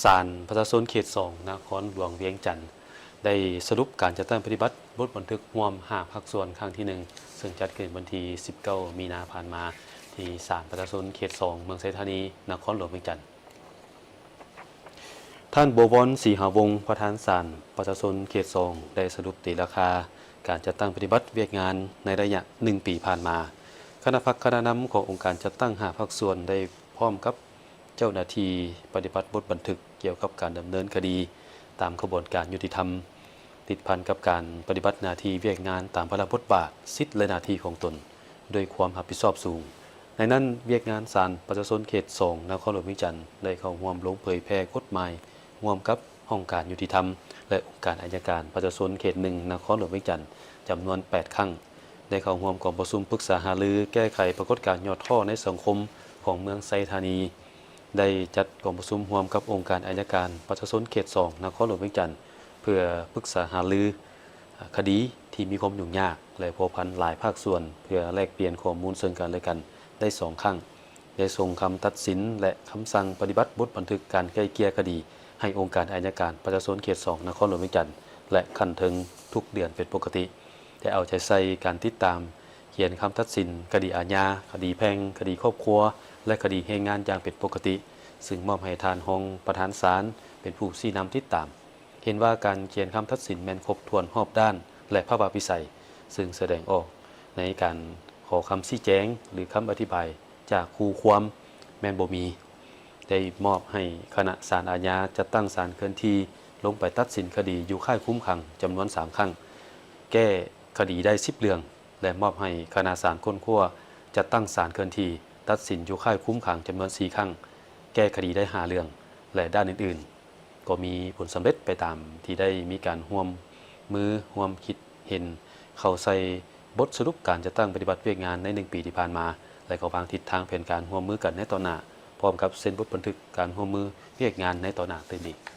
ສານປະຊາຊົນເຂດສອງ ນະຄອນຫຼວງວຽງຈັນ ໄດ້ສະຫຼຸບການຈັດຕັ້ງປະຕິບັດບົດບັນທຶກຮ່ວມຫ້າພາກສ່ວນຄັ້ງທີໜຶ່ງ ເຊິ່ງຈັດຂຶ້ນວັນທີສິບເກົ້າ ມີນາຜ່ານມາ ທີ່ສານປະຊາຊົນເຂດສອງ ເມືອງໄຊທານີ ນະຄອນຫຼວງວຽງຈັນ. ທ່ານ ບົວວອນ ສີຫາວົງ ປະທານສານປະຊາຊົນເຂດສອງ ໄດ້ສະຫຼຸບຕີລາຄາການຈັດຕັ້ງປະຕິບັດວຽກງານໃນໄລຍະໜຶ່ງປີຜ່ານມາ. ຄະນະພັກຄະນະນຳຂອງອົງການຈັດຕັ້ງຫ້າພາກສ່ວນ ໄດ້ພ້ອມກັບ ເຈົ້າໜ້າທີ່ປະຕິບັດບົດບັນທຶກກ່ຽວກັບການດຳເນີນຄະດີຕາມຂະບວນການຍຸຕິທຳ, ຕິດພັນກັບການປະຕິບັດໜ້າທີ່ວຽກງານຕາມພາລະບົດບາດ, ສິດ ແລະ ໜ້າທີ່ຂອງຕົນ ດ້ວຍຄວາມຮັບຜິດຊອບສູງ. ໃນນັ້ນ, ວຽກງານສານປະຊາຊົນເຂດສອງ ນະຄອນຫຼວງວຽງຈັນ ໄດ້ເຂົ້າຮ່ວມລົງເຜີຍແຜ່ກົດໝາຍຮ່ວມກັບຫ້ອງການຍຸຕິທຳ ແລະ ອົງການໄອຍະການປະຊາຊົນເຂດໜຶ່ງ ນະຄອນຫຼວງວຽງຈັນ ຈຳນວນແປດຄັ້ງ. ໄດ້ເຂົ້າຮ່ວມກອງປະຊຸມປຶກສາຫາລືແກ້ໄຂປາກົດການຫຍໍ້ທໍ້ໃນສັງຄົມຂອງເມືອງໄຊທານີ, ໄດ້ຈັດກອງປະຊຸມຮ່ວມກັບອົງການໄອຍະການປະຊາຊົນເຂດສອງ ນະຄອນຫຼວງວຽງຈັນ ເພື່ອປຶກສາຫາລືຄະດີທີ່ມີຄວາມຫຍຸ້ງຍາກ ແລະ ພົວພັນຫຼາຍພາກສ່ວນ ເພື່ອແລກປ່ຽນຂໍ້ມູນເຊິ່ງກັນ ແລະ ກັນໄດ້ສອງຄັ້ງ. ໄດ້ສົ່ງຄຳຕັດສິນ ແລະ ຄຳສັ່ງປະຕິບັດບົດບັນທຶກການໄກ່ເກ່ຍຄະດີ ໃຫ້ອົງການໄອຍະການປະຊາຊົນເຂດສອງ ນະຄອນຫຼວງວຽງຈັນ ແລະ ຂັ້ນເທິງທຸກເດືອນເປັນປົກກະຕິ, ໄດ້ເອົາໃຈໃສ່ການຕິດຕາມ ຂຽນຄຳຕັດສິນຄະດີອາຍາ, ຄະດີແພ່ງ, ຄະດີຄອບຄົວ ແລະ ຄະດີແຮງງານຢ່າງເປັນປົກກະຕິ, ຊຶ່ງມອບໃຫ້ທ່ານຮອງປະທານສານເປັນຜູ້ຊີ້ນຳຕິດຕາມ. ເຫັນວ່າການຂຽນຄຳຕັດສິນແມ່ນຄົບຖ້ວນຮອບດ້ານ ແລະ ພາວະວິໄສ, ຊຶ່ງສະແດງອອກໃນການຂໍຄຳຊີ້ແຈງ ຫຼື ຄຳອະທິບາຍຈາກຄູ່ຄວາມແມ່ນບໍ່ມີ. ໄດ້ມອບໃຫ້ຄະນະສານອາຍາຈັດຕັ້ງສານເຄື່ອນທີ່ລົງໄປຕັດສິນຄະດີຢູ່ຄ້າຍຄຸມຂັງຈຳນວນສາມຄັ້ງ, ແກ້ຄະດີໄດ້ສິບເລື່ອງ ແລະ ມອບໃຫ້ຄະນະສານຄົ້ນຄວ້າຈັດຕັ້ງສານເຄື່ອນທີ່ຕັດສິນຢູ່ຄ້າຍຄຸມຂັງຈຳນວນສີ່ຄັ້ງ, ແກ້ຄະດີໄດ້ຫ້າເລື່ອງ ແລະ ດ້ານອື່ນໆ ກໍມີຜົນສຳເລັດໄປຕາມທີ່ໄດ້ມີການຮ່ວມມືຮ່ວມຄິດເຫັນເຂົ້າໃສ່ບົດສະຫຼຸບການຈັດຕັ້ງປະຕິບັດວຽກງານໃນໜຶ່ງປີທີ່ຜ່ານມາ ແລະ ກໍວາງທິດທາງແຜນການຮ່ວມມືກັນໃນຕໍ່ໜ້າ, ພ້ອມກັບເຊັນບົດບັນທຶກການຮ່ວມມືວຽກງານໃນຕໍ່ໜ້າຕື່ມອີກ.